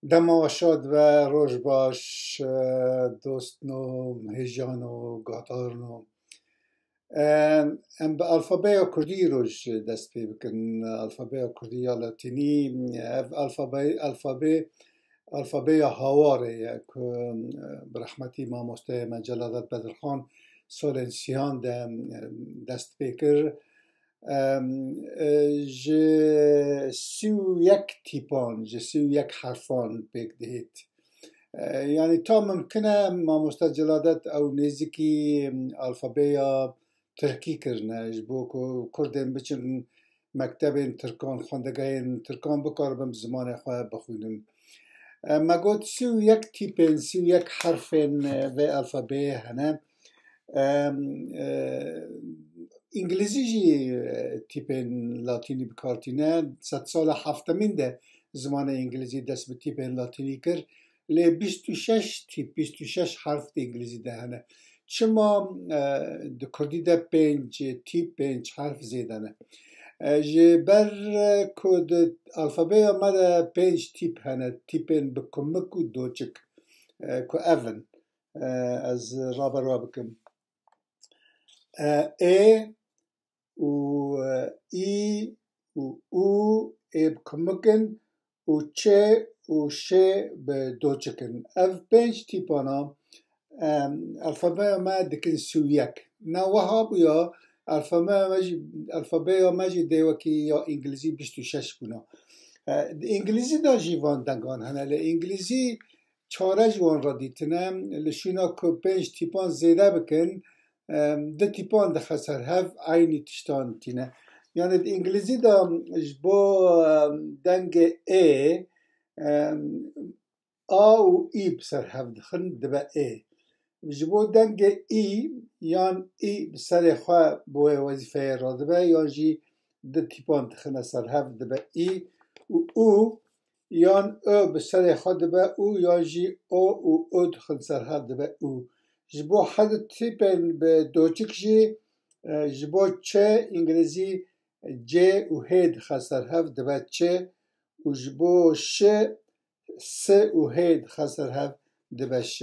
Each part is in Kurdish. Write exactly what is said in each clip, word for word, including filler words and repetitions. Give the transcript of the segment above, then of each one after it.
Dema we şad be, roj baş, e, dostno, hêjano, guhdarno. E, em bi alfabeya kurdî roj dest pê bikin. Alfabeya kurdî ya latînî, ev alfabe, alfabe, alfabeya hawarê ye ku, e, bi rehmetî mamosteyê me Celadet Bedirxan solên sîhan de, e, dest pê kir. Em, e, ji sî û yek tîpan, ji sî û yek herfan pêk dihêt. E, yanî ta mimkin e, mamoste Celadet ew nêzikî, em, alfabeya tirkî kirine, ji bo ku kurdên biçin mektebên tirkan, xwendegehên tirkan bikaribin bi zimanê xwe bixwînin. E, me got sî û yek tîpên, sî û yek herfên, e, vê alfabeyê hene. Em, e, Îngilîzî jî, e, tîpên latînî bi kar tîne. Sedsala heftemîn de zimanê îngilîzî dest bi tîpên latînî kir. Lê bîst û şeş tîp, bîst û şeş herf di îngilîzî de hene. Çima, e, di kurdî de pênc tîp, pênc herf zêde ne? E, ji ber, e, ku di alfabeya me de pênc tîp hene, tîpên bi kumik û doçik, e, ku ev in. E, ez raberwa bikim. E, ê û, e, î û û, ê bi kumik in, û ç û ş bi doçik in. Ev pênc tîpana, em, alfabeya me dikin sî û yek. Na wiha bûya, alfabeya me jî, alfabeya me jî dê wekî ya îngilîzî bîst û şeş bûna. E, di îngilîzî de jî van dengan hene. Lê îngilîzî çare ji wan re dîtine, li şûna ku pênc tîpan zêde bikin, em, du tîpan dixe ser hev, eynî tiştan tîne. Yanî di îngilîzî de ji bo, em, dengê ê, em, a û î bi ser hev dixin, dibe ê. Ji bo dengê î, yan î bi serê xwe bi wê wezîfeyê radibe, yan jî du tîpan dixine ser hev, dibe î û û, yan ö bi serê xwe dibe û, yan jî o û o dixin ser hev, dibe û. Ji bo her du tîpên bi doçik jî, e, ji bo ç îngilîzî c û h dixe ser hev, dibe ç, û ji bo ş s û h dixe ser hev, dibe ş.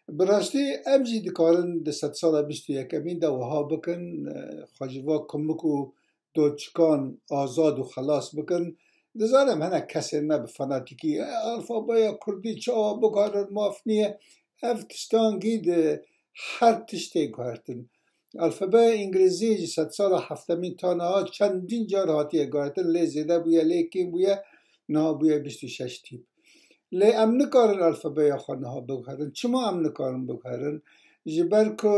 Bi rastî em jî dikarin di sedsala bîst û yekemîn de wiha bikin, e, xwe ji va kumik û doçikan azad û xelas bikin. Dizanim hinek kesên me bi fanatîkî, "E, alfabeya kurdî çawa bikarin, maf niye?" Ev tiştan gî di her tiştê guhertin. Alfabeya îngilîzî ji sedsala heftemîn ta niha çendîn car hatiye guhertin, lê zêde bûye, lê kêm bûye, niha bûye bîst û şeş tîp. Lê em nikarin alfabeya xwe niha biguherin. Çima em nikarin biguherin? Ji ber ku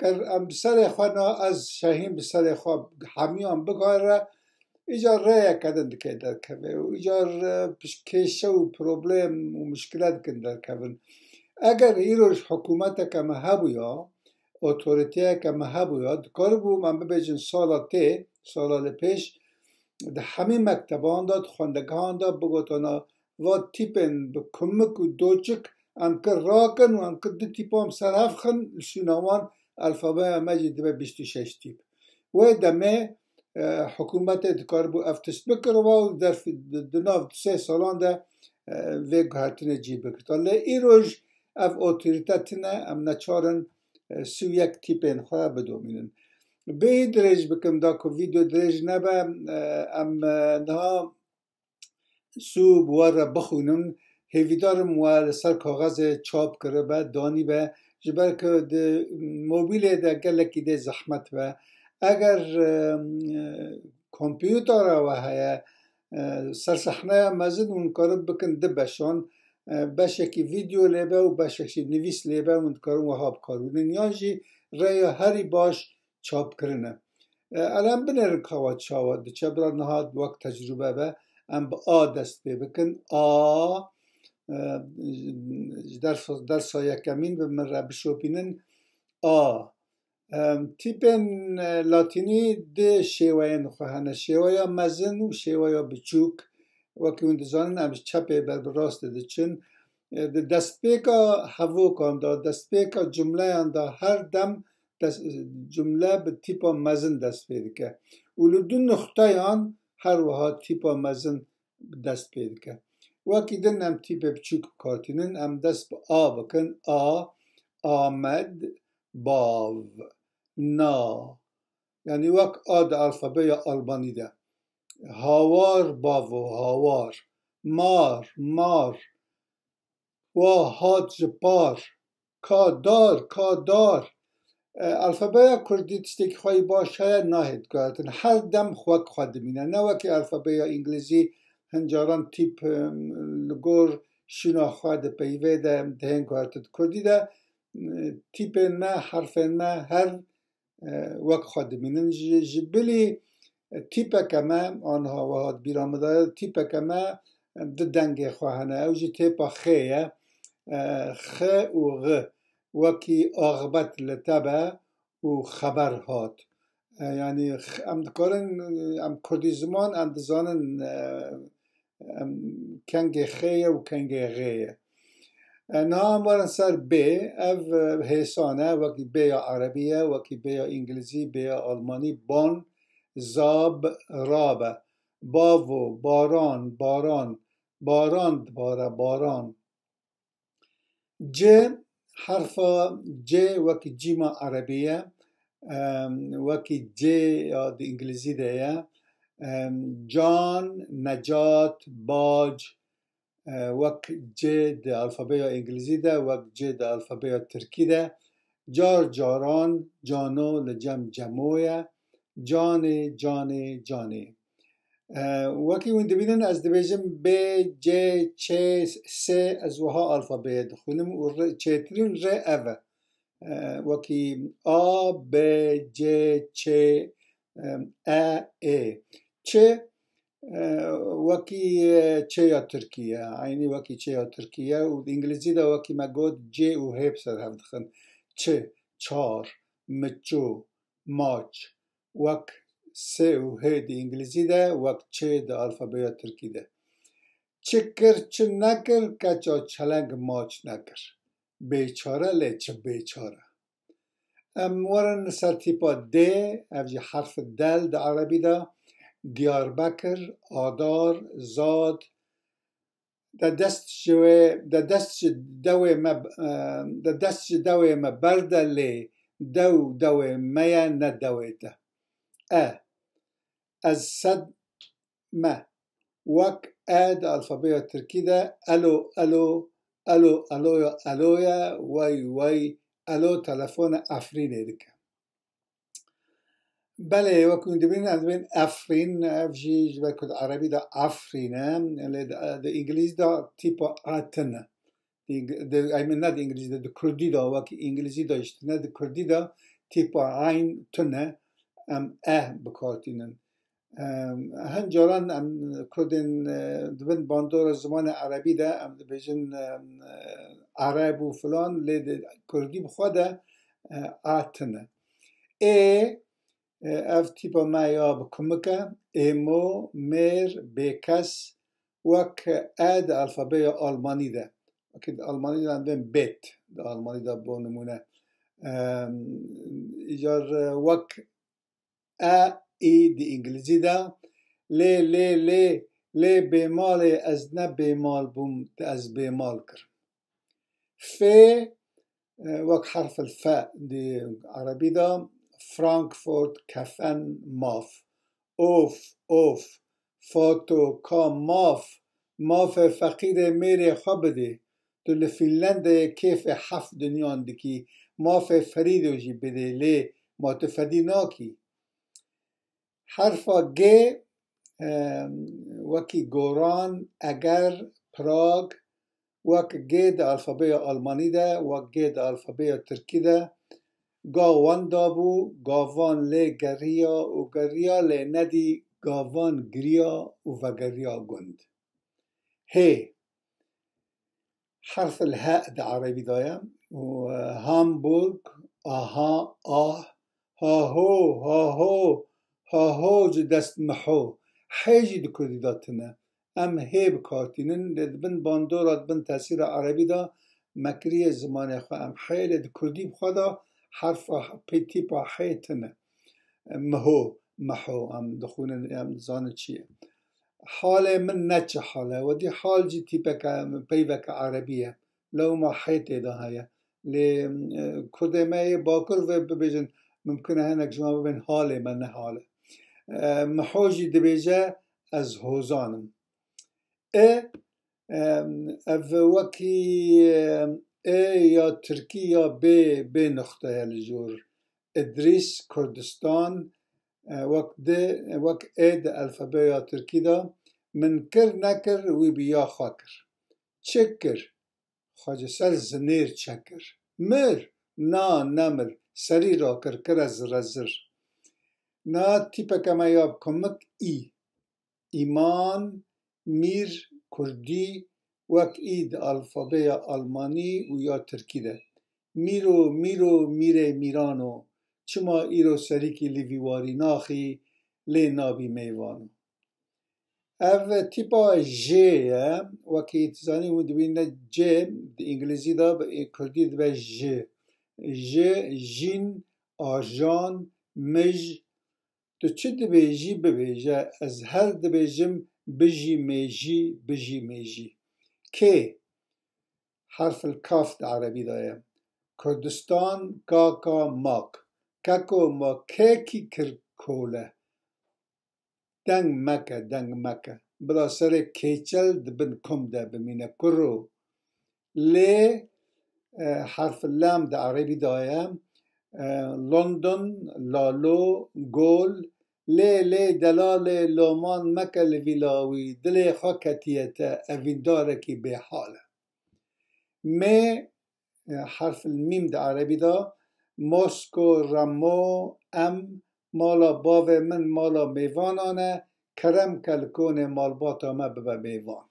ger em bi serê xwe niha, ez Şehîn bi serê xwe hemiyan biguhere, îcar rêyeke din dike derkeve û îcar, e, piş-, kêşe û problem û muşkile dikin derkevin. Eger îroj hikûmeteke me hebûya, otoriteyeke me hebûya, dikaribû, em bibêjin, sala tê, sala li pêş, di hemî mekteban de, di xwendegehan de bigotana, va tîpên bi kumik û doçik em kir rakin û em kir du tîpan bi ser hev xin, li şûna wan alfabeya me jî dibe bîst û şeş tîp. Wê demê, e, hikûmetê dikaribû ev tişt bikiriba û derf-, di, di nav du sê salan de, e, vê guhertinê cî bigirta. Lê îroj ev otorîte tine, em neçar in, e, sî û yek tîpên xwe bidomînin. Bêyî dirêj bikim, da ku vîdeo dirêj nebe, e, em, e, niha zû bi we re bixwînin. Hêvîdar im we li ser kaxezê çap kiribe, danîbe, ji ber ku di mobîlê de gelekî dê zehmet be. Eger, e, kompûtera we heye, e, sersehneya mezin, hûn karin bikin du beşan, e, beşekî vîdeo lê be û beşek jî nivîs lê be, hûn dikarin wiha bikar bînin. Yan jî rêya herî baş çapkirin e. E, ele em binêrin ka çawa diçe, bira niha wek tecrûbe be, em bi A dest pê bikin. A, e, ji dersa, dersa yekemîn bi min re bişopînin. A. Em, tîpên, e, latînî du şêweyên xwe hene. Şêweya mezin û şêweya biçûk. Wekî hûn dizanin, em ji çepê ber bi rastê diçin. E, di destpêka hevokan de, destpêka cumleyan de her dem des-, cumle bi tîpa mezin dest pê dike. Û li du nuxteyan her wiha tîpa mezin dest pê dike. Wekî din em tîpê biçûk bi kar tînin, em dest bi A bikin. A, Amed, bav, na. Yanî wek A di alfabeya almanî de. Hawar, bavo, hawar. Mar, mar. Wa hat ji par. Ka dar, ka dar. E, alfabeya kurdî tiştekî xwe yî baş heye, nahê diguhetin. Her dem xwe xwe dimîne. Ne wekî alfabeya îngilîzî, hin caran tîp, em, li gor şûna xwe di peyvê de, em, dihên guhertin. Di kurdî de, em, tîpên me, herfên me her, e, wek xwe dimînin. Ji, ji bilî, e, tîpeke me, anha wiha di bîra min de ye, tîpeke me, e, du dengê xwe hene. Ew jî têpa xê ye. E, x û ğ. Wekî axbet li te be û xeber hat. E, yanî x-, em dikarin, em kurdî ziman, em dizanin, e, em kengê xê ye û kengê ğê ye. E, niha em werin ser bê, ev, e, hêsan e, wekî bê ya erebî ye, wekî bê ya îngilîzî, bê ya almanî, bon, zab, rabe, bavo, baran, baran, baran dibare, baran. C, herfa C wekî cîma erebî ye, em, wekî C ya di îngilîzî de ye. Em, can, necat, bac, e, wek C di alfabeya îngilîzî de, wek C di alfabeya tirkî de. Car caran, cano li cem cemo ye. Canê, canê, canê. E, wekî hûn dibînin, ez dibêjim B, C, Ç, S, ez wiha alfabeyê dixwînim û rê, çêtirîn rê ev e. E, wekî A, B, C, Ç, e, E, Ê. Ç, e, wekî, e, Ç ya tirkî ye, eynî wekî Ç ya tirkî ye û di îngilîzî de wekî me got C û H bi ser hev dixin. Çi, çar, miço, maç, wek S û H di îngilîzî de, wek Ç di alfabeya tirkî de. Çi kir, çi nekir, keça çeleng maç nekir. Bêçare lê çi bêçare. Em werin ser tîpa D, ev jî herf del di erebî de. Diyarbekir, Adar, Zad, de dest ji wê, de dest ji dewê me, e, de dest ji dewê me berde lê dew dewê me ye, ne dewê te. E, ez sed me. Wek e di alfabeya tirkî de elo, elo, elo, eloya, eloya, wey, wey, elo telefona Efrînê dike. Belê, wek hûn dibînin, em dibên Efrîn, ev jî ji ber ku di erebî de Afrîn e, lê di, di îngilîzî de tîpa a tune. Di, di, I mean, ne di îngilîzî de, di kurdî de, wekî îngilîzî de jî tune, di kurdî de tîpa eyn tune, em e bi kar tînin. Em, hin caran em kurdên, e, di bin bandora zimanê erebî de em dibêjin, em, e, ereb û filan, lê di kurdî bi xwe de, e, a tune. Ê, e, ev tîpa me ya bi kumik e. Êmo, mêr, bêkes, wek e di alfabeya almanî de. Wekî di almanî de em dibên bet, di almanî de bo nimûne. Em, îcar, e, wek e, î di îngilîzî de. Lê, lê, lê, lê bêmalê ez ne bêmal bûm, te ez bêmal kirim. Fê, e, wek herfil fe di erebî de, Frankfurt, kefen, maf. Of, of, Fato, ka maf, mafê feqîrê mêrê xwe bidê. Tu li Fînlandeyê kêfê heft dinyan dikî, mafê Ferîdo jî bidê, lê ma tu fedî nakî. Herfa G, e, wekî goran, eger, Prag, wek G di alfabeya almanî de, wek G di alfabeya tirkî de, ga wenda bû, gavan lê geriya û geriya lê nedî gavan giriya û vegeriya gund. Hê. Herfil he di erebî de ye û, e, Hamburg, aha, ah, haho, haho, haho ji dest miho. Hê jî di kurdî de tune. Em hê bi kar tînin, lê di bin bandora, di bin tesîra erebî de me kiriye zimanê xwe. Em hê lê di kurdî bi xwe de herfa pê tîpa hê tune. Miho, miho, em dixwînin, em dizanin çi ye. halê min ne çi hal e. Wedî hal jî tîpeke, peyveke erebî ye. Lewma hê tê de heye. Lê, e, kurdê me yê bakur vê bibêjin, mimkun e hinek ji wan bibên halê me ne hal e. E, Miho jî dibêje ez hozan im. E, e, ev wekî, e, e ya tirkî ya bê, bê nuxte ye li jor. Îdrîs, Kurdistan, e, wek di, wek ê di alfabeya tirkî de, min kir nekir, wî bi ya xwe kir. Çi kir? Xwe ji ser zinêr çekir. Mir? Na, nemir. Serî rakir, kire zirezir. Na tîpeke me ya bi kumik î. Îman, mîr, kurdî, wek î di alfabeya almanî û ya tirkî de. Mîro, mîro, mîrê mîrano, çima îro serîkî li vî warî naxî, lê nabî mêvano. Ev tîpa jê ye, wekî tu zanî hûn dibîne cê, di îngilîzî de, bi kurdî dibe ji. Ji, jîn, ajan, mij, Tu çi dibêjî bibêje, ez her dibêjim bijî mêjî, bijî mêjî. Kê? Herfil kaf di erebî de ye. Kurdistan, kaka, mak. Keko ma kekî kir kole. Deng meke, deng meke. Bila serê kêçel di bin kum de bimîne kuro. Lê, e, herf lam di erebî de ye. E, London, lalo, gol. Lê, lê, delalê, loman meke li vî lawî. Dilê xwe ketiye te, evîndarekî bêhal e. Mê, e, herf mîm di erebî de, Mosko, Remo, em, mala bavê min mala mêvanan e, kerem ke li konê malbata me bibe mêvan.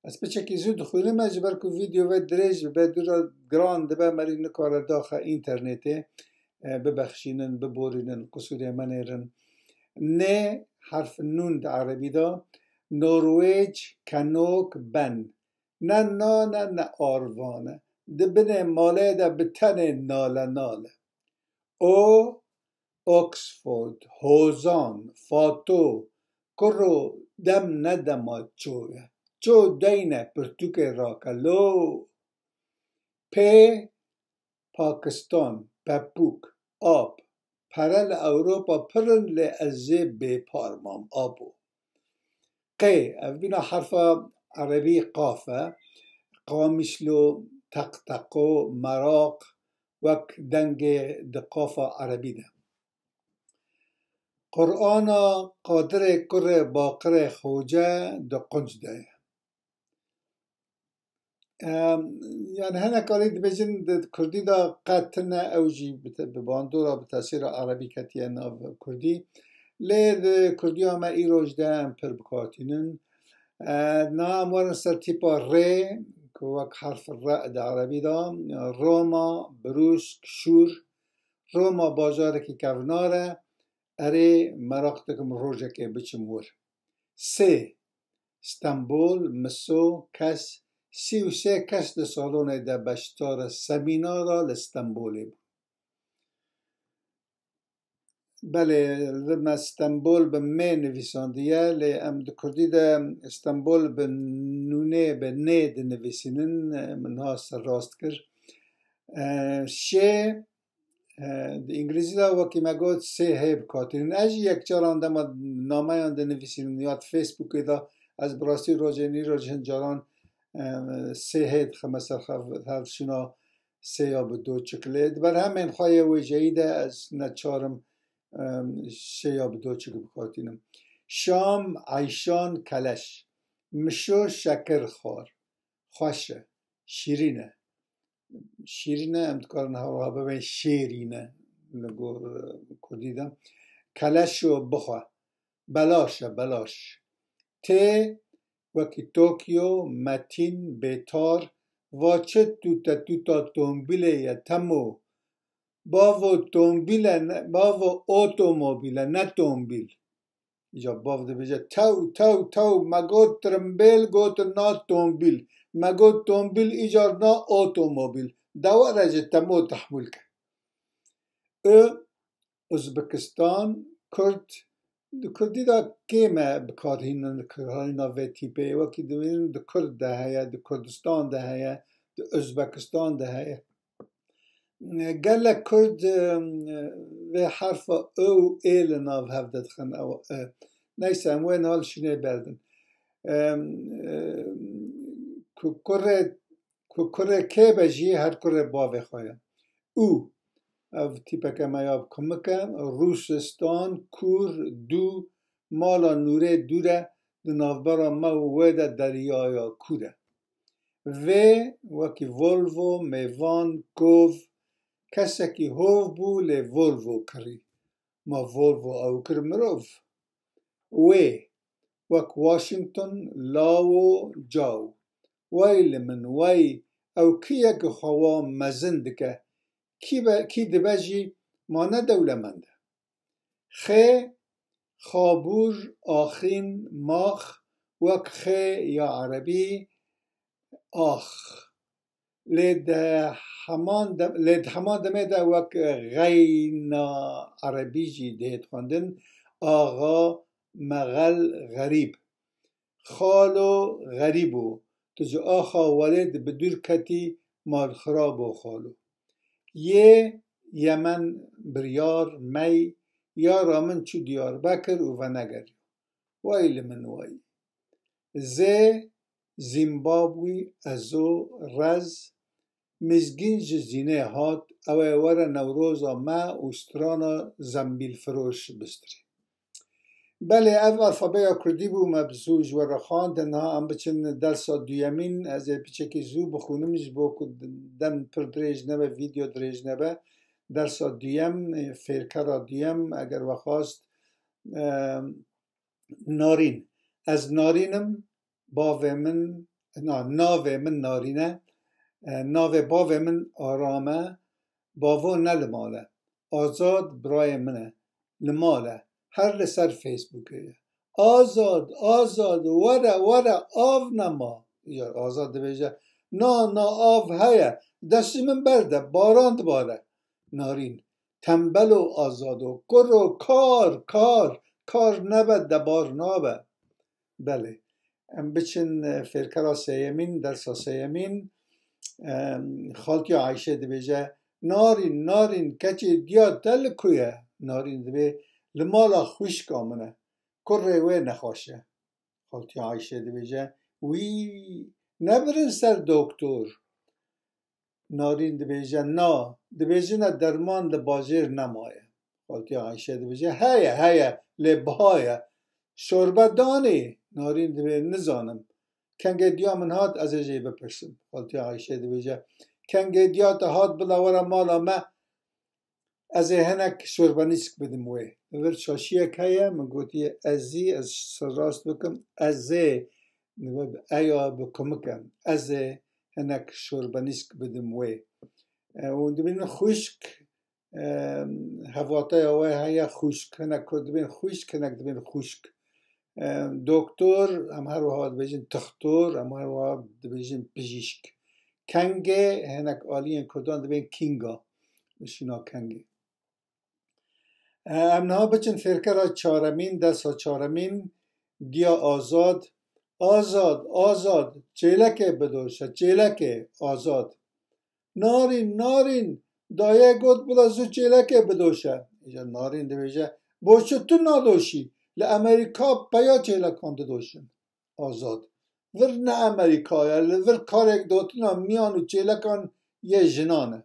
Ez piçekî zû dixwînim, ez ji ber ku vîdeo ve dirêj bibe, dûra giran dibe, merî nikare daxe înternetê, e, bibexşînin, biborînin, qisûrê me nêrin. Nê herf nûn di erebî de, Norwêc, kenok, ben. Ne nan e, ne arvan e. Di binê malê de bi tenê nale nale. O, Oxford, hozan, fato, kuro dem ne dema ço ye. Ço deyne pirtûkê rake lo. Pê, Pakistan, pepûk, ap. Pere li Ewropa pir in, lê ez jê bêpar mam, apo. Qê, ev bîna herfa erebî qaf e. Qamişlo, teqteqo, meraq, wek dengê di qafa erebî de. Qur'ana Qadirê kurê Baqirê Xoce di qunc de ye. Em, yani hinek alî dibêjin di kurdî de qet tune, ew jî bi te-, bi bandora, bi tesîra erebî ketiye nav kurdî. Lê di kurdiya me îroj de em pir bikatînin. E, niha em werin ser tîpa rê, ku wek herf re di erebî de, Roma, birûsk, şûr. Roma bajarekî kevnar e. Erê, meraq dikim rojekê biçim wir. Sê, Stenbol, miso, kes, sî û sê kes di salonê de beşdara semînara li Stenbolê bûn. Belê, li vir me Stenbol bi mê nivîsandiye, lê em di kurdî de Stenbol bi nûnê, bi nê dinivîsînin, min niha serrast kir. E, şê, E, di îngilîzî de wekî me got sê hê bikatînin. Ez jî yek caran dema nameyan dinivîsînim ya di Facebookê de, ez bi rastî rojên îro jî hin caran, e, sê hê dixime ser xev-, hevşîna sê ya bi do çik. Lê di berhemên xwe yê wêjeyî de ez neçar im, e, sê ya bi do çik bikatînim. Şam, eyşan, keleş. Mişo, şekir, xwar. Xweş e. Şîrîn e. Şîrîn e, em dikarin hewra bibên şêrîn e li gor, e, kurdî de. Keleşo bixwe. Belaş e, belaş. Tê wekî Tokyo, Metîn, Bêtar, va çi tûte tûta tombîlê ye Temo? Bavo tombîl e, ne, bavo otomobîl e, ne tombîl. Îcar bav dibêje, tew, tew, tew, me got tirimbêl, gotin na tombîl. Me got tombîl, îcar na otomobîl. De were ji Temo tehmûl ke. Û Uzbekistan, Kurd, Di kurdî de kêm e bikarhînin, bikarhîna vê tîpê. Wekî dibînin di Kurd de heye, di Kurdistan de heye, di Uzbekistan de heye. Gelek Kurd, e, vê herfa ö û ê li nav hev de dixin. Ew, e, neyse, em wê niha li şûnê berdin. E, e, ku kurê, ku kurê kê be jî her kurê bavê xwe ye. Û, ev tîpeke me ya kumik e, Rûsistan, kûr, dû, mala nûrê dûr e, di navbera me û wê de deryaya kûr e. Vê, wekî Volvo, mêvan, kov, kesekî hov bû lê Volvo kirî. Ma Volvo ew kir mirov? Wê, wek Washington, lawo, caw. Wey li min, wey, ew kî ye ku xwe wa mezin dike? Kî be, kî dibe jî ma ne dewlemend e? Xê, xabûr, axîn, max, wek xê ya erebî, ax. Lê di heman dem-, lê di heman demê de wek xeyna erebî jî dihêt xwendin, axa, mexel, xerîb. Xalo xerîbo, tu ji axa Welêd bi dûr ketî, malxirabo xalo. Yê, Yemen, biryar, mey, yara min çû Diyarbekir û venegeriya. Wey li min wey. Zê, Zimbabwe, ezo, rez, Mizgîn ji Zînê hat, ew ê were Newroza me û strana Zembîlfiroş bistirî. Belê, ev alfabeya kurdî bû, me bi zû ji we re xwend. Niha em biçin dersa duyemîn. Ez ê piçekî zû bixwînim ji bo ku dem pir dirêj nebe, vîdeo dirêj nebe. Dersa duyem, fêrkera duyem, eger we xwest, em, Narîn. Ez Narîn im, bavê min, na, navê min Narîn e. E, navê bavê min Aram e. Bavo ne li mal e. Azad birayê min e. Li mal e. Her li ser Facebookê ye. Azad, Azad, were, were, av nema. Ya Azad dibêje, na, na, av heye. Destê min berde, baran dibare. Narîn. Tembelo Azado, kuro, kar, kar, kar nebe, debar nabe. Belê. Em biçin, e, fêrkera sêyemîn, dersa sêyemîn. Em, xaltiya Ayşe dibêje, Narîn, Narîn, keçê diya te li ku ye? Narîn dibê, li mala xwişka min e. Kurê wê nexweş e. Xaltiya Ayşe dibêje, wî, nebirin ser doktor. Narîn dibêje, na, dibêjine derman li bajêr nemaye. Xaltiya Ayşe dibêje, heye, heye, lê biha ye. Şorbe danê? Narîn dibê, nizanim. Kengê diya min hat, ez ê jê bipirsim. Xaltiya Ayşe dibêje, kengê diya te hat, bila were mala me, ez ê hinek şorbenîsk bidim wê. Li vir şaşiyek heye, min gotiye, ez zî, ez serrast bikim, ez ê, eya bi kumik e, ez ê hinek şorbenîsk bidim wê. E, û dibînin xwişk, e, hevwateya wê heye xwişk. Hinek Kurd dibên xwişk, hinek dibên xwişk. E, doktor, em her wiha dibêjin tixtor, em her wiha dibêjin pijîşk. Kengê, hinek aliyên Kurdan dibên kînga, li şûna kengê. E, em niha biçin fêrkera çaremîn, dersa çaremîn, diya Azad. Azad, Azad, çêlekê bidoşe, çêlekê, Azad. Narîn, Narîn, dayê got bila zû çêlekê bidoşe. Îja Narîn dibêje, bo çi tu nadoşî? Li Amerîka peya çêlekan didoşin. Azad. Vir ne Amerîka ye, li vir karek dotina miyan û çêlekan yê jinan e.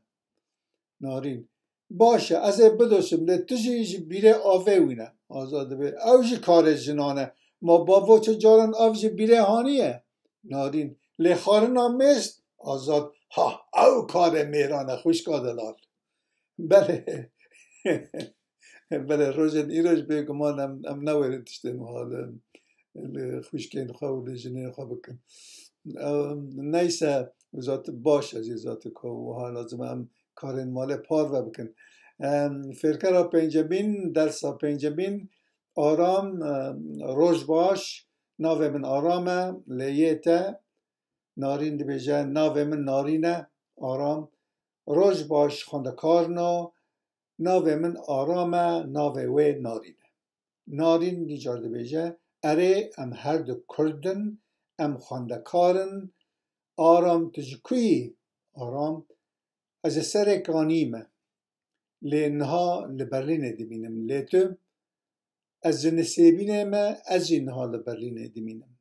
Narîn. Baş e, ez ê bidoşim, lê tu jî ji bîrê avê wîne. Azad dibê, ew jî karê jinan e. Ma bavo çi caran av ji bîrê haniye? Narîn. Lê xwarina mêst? Azad. Ha, ew karê mêran e, xwişka delal. Belê. Belê, rojên îro ji bêguman em, em newêrin tiştên wiha li, li xwişkên xwe û li jinên xwe bikin. Em, neyse, zaten baş e jî, zaten ku wiha lazim e em karên malê parve bikin. Em, fêrkera pêncemîn, dersa pêncemîn, Aram, em, roj baş, navê min Aram e, lê yê te, Narîn dibêje, navê min Narîn e, Aram. Roj baş, xwendekarno, navê min Aram e, navê wê Narîn e. Narîn nîcar dibêje, erê, em her du Kurd in, em xwendekar in. Aram, tu ji ku yî? Aram, ez ji Serê Kanî me. Lê niha li Berlînê dimînim. Lê tu? Ez ji Nisêbînê me, ez jî niha li Berlînê dimînim.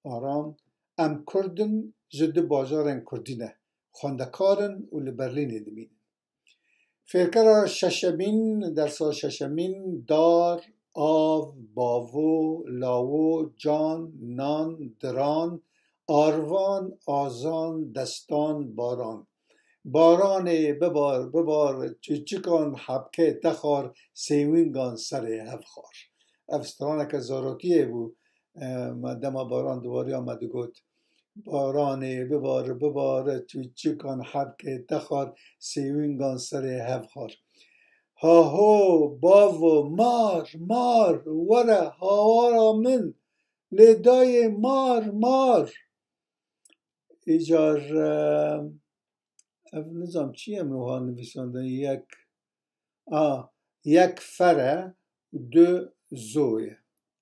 Aram, em Kurd in, ji du bajarên Kurdî ne. Xwendekar in û li Berlînê dimînin. Fêrkera şeşemîn, dersa şeşemîn, dar, av, bavo, lawo, can, nan, diran, arvan, azan, destan, baran. Baranê bibar, bibar, çûçikan hebkê te xar, sêwîngan serê hev xar. Ev straneke zarokiyê bû, e, me dema baran diwariya me digot. Baranê bibare, bibare, çûçikan hebkê te xar, sêwîngan serê hev xar. Haho, bavo, mar, mar, were, hawara min, lê dayê mar, mar. Îcar, e, ev nizam çi ye min wiha nivîsandin, yek, a, yek fere, du zo ye.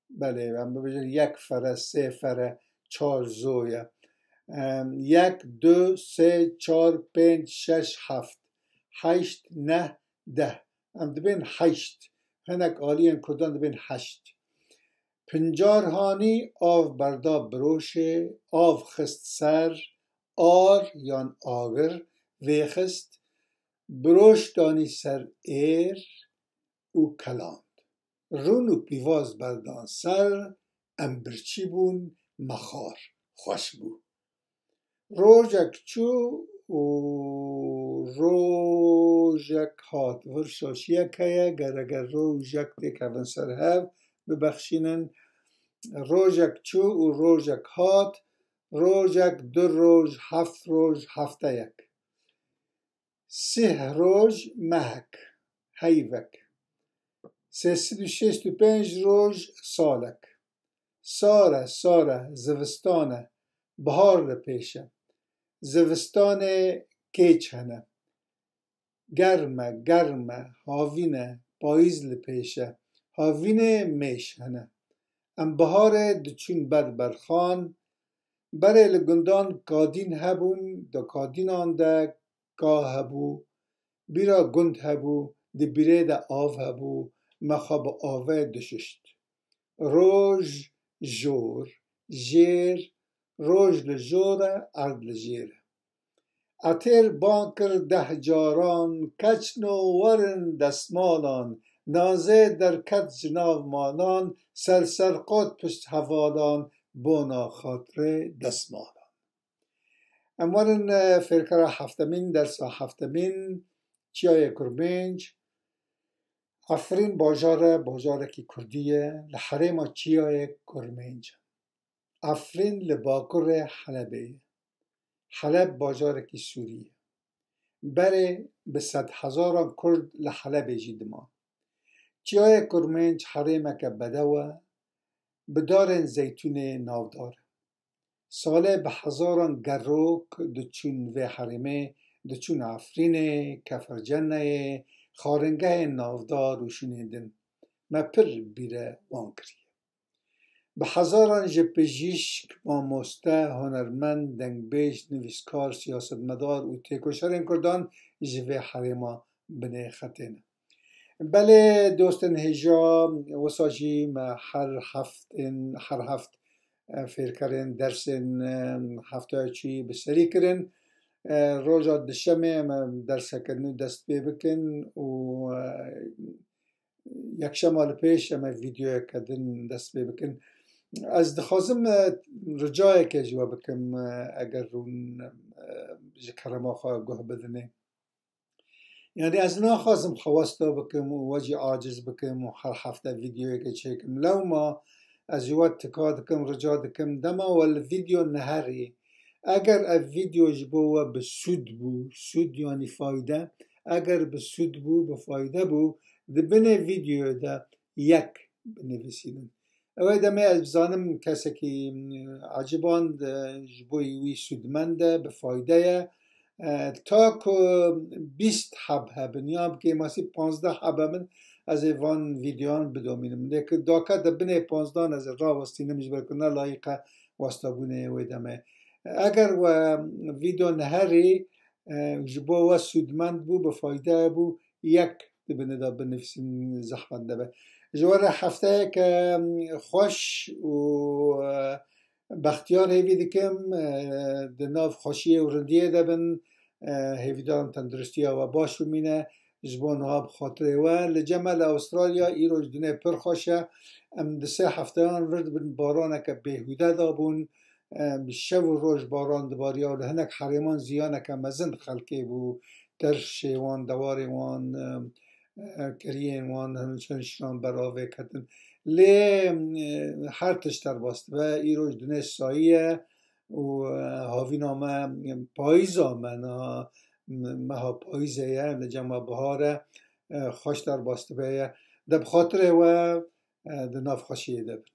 Belê, em bibêjin yek fere, sê fere, çar zo ye. Em, yek, du, sê, çar, pênc, şeş, heft, heşt, neh, deh. Em dibên heşt. Hinek aliyên Kurdan dibên heşt. Pincar hanî av berda biroşê, av xist ser, ar yan agir vêxist, biroş danî ser êr û keland. Rûn û pîvaz berdan ser, em birçî bûn, me xar xweş bû. Rojek çû û rojek hat. Vir şaşiyek heye, ger eger rojek têkevin ser hev, bibexşînin. Rojek çû û rojek hat, rojek, du roj, heft roj, hefteyek. Sih roj mehek, heyvek. Sê sed û şêst û pênc roj salek. Sar e, sar e, zivistan e, bihar li pêş e. Zivistanê kêç hene. Germ e, germ e, havîn e, payîz li pêş e. Havînê mêş hene. Em biharê diçûn ber berxan. Berê li gundan kadîn hebûn, di kadînan de ka hebû, bîra gund hebû, di bîrê de av hebû, me xwe bi avê dişişt. Roj jor, jêr, roj li jor e, erd li jêr e. Etêr bang kir deh caran, keçno werin destmalan, nazê derket ji nav malan, ser ser qot pişt hevalan, bona xatirê destmalan. Em werin, e, fêrkera heftemîn, dersa heftemîn, Çiyayê Kurmênc. Efrîn bajar e, bajarekî kurdî ye, li herêma Çiyayê Kurmênc e. Efrîn li bakurê Helebê ye. Heleb bajarekî Sûrî ye. Berê bi sedhezaran Kurd li Helebê jî diman. Çiyayê Kurmênc herêmeke bedew e, bi darên zeytûnê navdar e. Salê bi hezaran gerok diçûn vê herêmê, diçûn Efrînê, Keferceneyê, xaringehên navdar û şûnên din. Me pir bîre wan kiriye. Bi hezaran ji pijîşk, mamoste, hunermend, dengbêj, nivîskar, siyasetmedar û têkoşerên Kurdan ji vê herêma binê xetê ne. Belê dostên hêja, wisa jî me her heftên, her heft, e, fêrkerên dersên, e, heftaya çûyî bi serî kirin. E, roja dişemê em derseke nû dest pê bikin û, e, yekşema li pêş em ê vîdeoyeke din dest pê bikin. Ez dixwazim, e, ricayeke ji we bikim, e, eger rûn, e, ji kerema xwe guh bidinê. Yanî ez naxwazim xwe westa bikim û we jî aciz bikim û her hefte vîdeoyeke çêkim. Lewma ez ji we tika dikim, rica dikim, dema we li vîdeo neherî, eger ev vîdeo ji bo we bi sûd bû, sûd yanî fayde, eger bi sûd bû, bi fayde bû, di binê vîdeoyê de yek binivîsînin. Ew ê demê ez bizanim kesekî, mm, eciband, e, ji bo wî sûdmend e, bi fayde ye. E, ta ku bîst heb hebin, ya bi kêmasî panzdeh heb hebin, Ez ê van vîdeoyan bidomînim. Lê ki daka de binê panzdan ez ê rawestînim, ji ber ku ne layîqe westabûnê wê demê. Eger we vîdeo neherî, e, ji bo we sûdmend bû, bi fayde bû, yek di binê de binivîsîn zehmet nebe. Ji we re hefteyeke xweş û, e, bextiyar hêvî dikim, e, di nav xweşiyê û rindiyê de bin, e, hêvîdarim tenduristiya we baş bimîne, ji bo niha bi xatirê we. Li cem me li Awustralya îroj dinê pir xweş e. Em di sê hefteyan vir dibin baraneke bêhûde dabûn. E, şev û roj baran dibariya û li hinek herêman ziyaneke mezin xelkê bû. Terşê wan, dewarê wan, e, e, keriyên wan, hin, hin şiran ber avê ketin. Lê, e, her tişt derbas dibe. Îroj dinê sayî ye û, e, havîna me, payîza me, niha meha payîzê ye, li cem me bihar e, e, xweş derbas dibe ye. De bi xatirê we, e, di nav xweşiyê de bin.